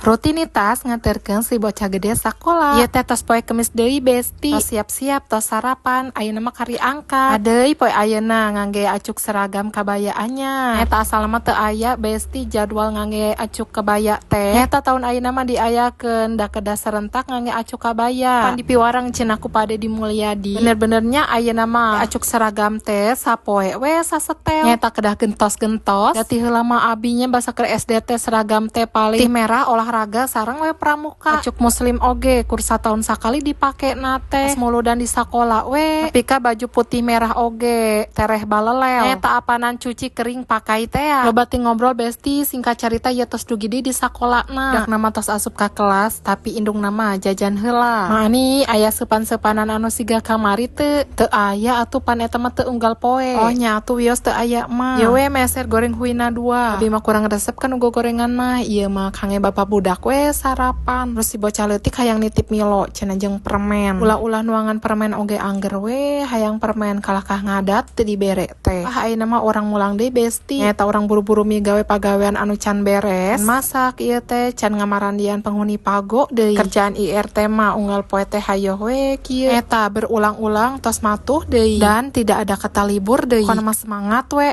Rutinitas nganterkeun si bocah gede sakola. Ieu teh tos poe Kemis deui, besti. Tos siap-siap, tos sarapan, ayeuna mah kari angkat. Adeui poe ayeuna ngangge acuk seragam kabaya anyar. Eta asalna mah teu aya, besti, jadwal ngangge acuk kebaya teh. Eta tahun ayeuna mah diayakeun da kedah serentak ngangge acuk kabaya. Pan dipiwarang cenah ku Pak Dedi Mulyadi. Bener-benernya ayeuna mah acuk seragam teh sapoe we sasetel. Nyeta kedah gentos-gentos. Da ti heula mah abinya basa keur SD teh seragam teh paling ti merah olahraga sareng we pramuka. Acuk muslim oge kur sataun sakali dipake na teh. Pas muludan di sakola we. Nepi ka baju putih merah oge tereh balelel. Eta apanan cuci kering pakai teh ya. Loba ti ngobrol, besti, singkat carita ya tos dugi di sakolana. Dak nama tos asup ka kelas, tapi indung nama jajan heula. Mani aya sepan-sepanan anu siga kamari teu? Teu aya atuh, pan eta mah teu unggal poe. Oh nya atuh, wios teu aya mah. Ye we meser goreng huina dua. Abi mah kurang resep kan ugo gorengan mah. Ieu mah kangge bapak budak we sarapan. Terus si bocah leutik hayang nitip Milo cenah jeung permen. Ulah-ulah nuangan permen oge angger we hayang permen, kalahkah ngadat teu dibere teh. Ah, ayeuna mah urang mulang deui, besti. Nyata urang buru-buru migawe pagawean anu can beres. Masak ieu teh can ngamarandian penghuni pago deui. Kerjaan IRT mah unggal poe teh hayoh we kieu. Eta berulang-ulang, tos matuh deui dan tidak ada kata libur deui. Pokona mah semangat we.